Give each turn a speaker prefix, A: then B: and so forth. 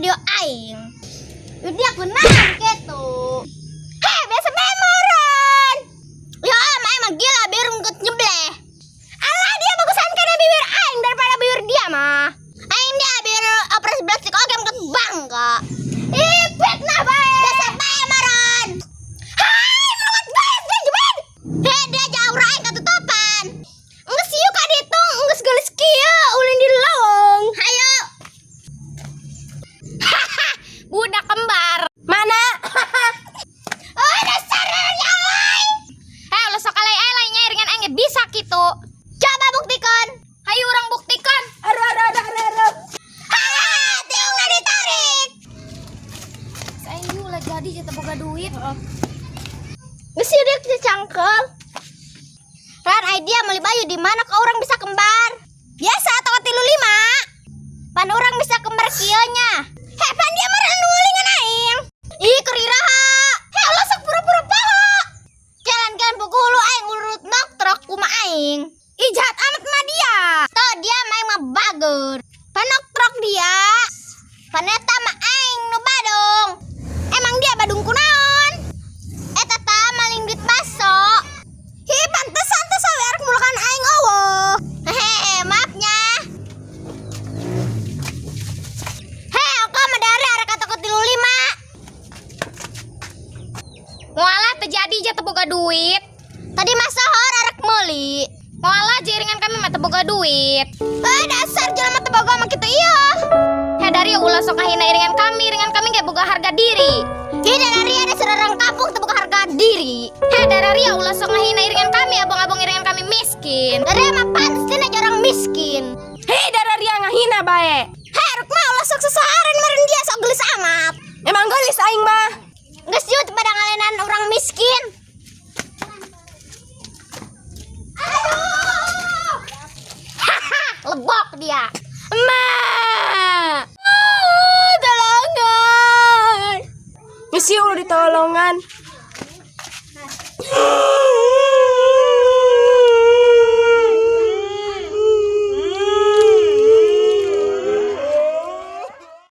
A: video aing. Dia kunaon gitu. Heh, biasa bae meureun. Ya, emang emang gila biar ungkut nyebleh. Alah, dia bagusan kana bibir aing daripada bibir dia mah. Aing dia bibir operasi plastik oge mungkin bangga. Ih, fitnah bae. Biasa bae meureun. Hai, melungat bae dia jebet. Heh, dia jauh aing katutupan. Geus yuk ka ditu, geus geulis kieu ulin di lawang. Hayo. Haha, budak kembar.
B: Mana?
A: Oh, dasar ya euy.
C: Eh, ulah sok alay-alay nya iringan aing ge bisa kitu.
A: Coba buktikan.
C: Hayu urang buktikan.
B: Aduh, aduh, aduh, aduh, aduh.
A: Haha, tiungna ditarik.
C: Aing ulah jadi teu boga duit.
A: Geus ieu dia cangkel. Ran ai dia meuli baju di mana kok orang bisa kembar? Biasa toko 35. Pan orang bisa kembar kieu nya. Heh, pan dia mah nu ngulingan aing. Ih, keur iraha. Heh, ulah sok pura-pura poho. Jalan-jalan buku hulu aing urut nok truk kuma aing. Ih, jahat amat mah dia. Tuh dia mah aing mah bager. Panok truk dia. Pan eta mah aing nu badung. Emang dia badung kunaon? Eta tah maling duit baso. Hi, pantesan teh sawe arek mulakan aing eueuh. Hehe, maafnya. Heh, aku mah dari arek ka toko 35.
C: Moal teu jadi ja teu boga duit.
A: Tadi mah sohor arek meuli.
C: Moal aja iringan kami mah teu boga duit.
A: Eh, dasar jelema teu boga mah kitu ieu.
C: Heh, dari ulah sok ngahina iringan kami ge boga harga diri.
A: Hi, dari ada orang kampung teu boga harga diri.
C: Heh, dari ulah sok ngahina iringan kami, abang-abang iringan kami miskin.
A: Dari mah pantes dina orang miskin.
B: Hei, dararia ngahina bae.
A: Heh, rek mah ulah sok sesaharan meureun dia sok geulis amat.
B: Emang geulis aing mah.
A: Geus yeuh pada ngalenan orang miskin. Aduh. Haha, lebok dia.
B: Ma.
A: Ah, tolongan.
B: Geus ieu ulah ditolongan.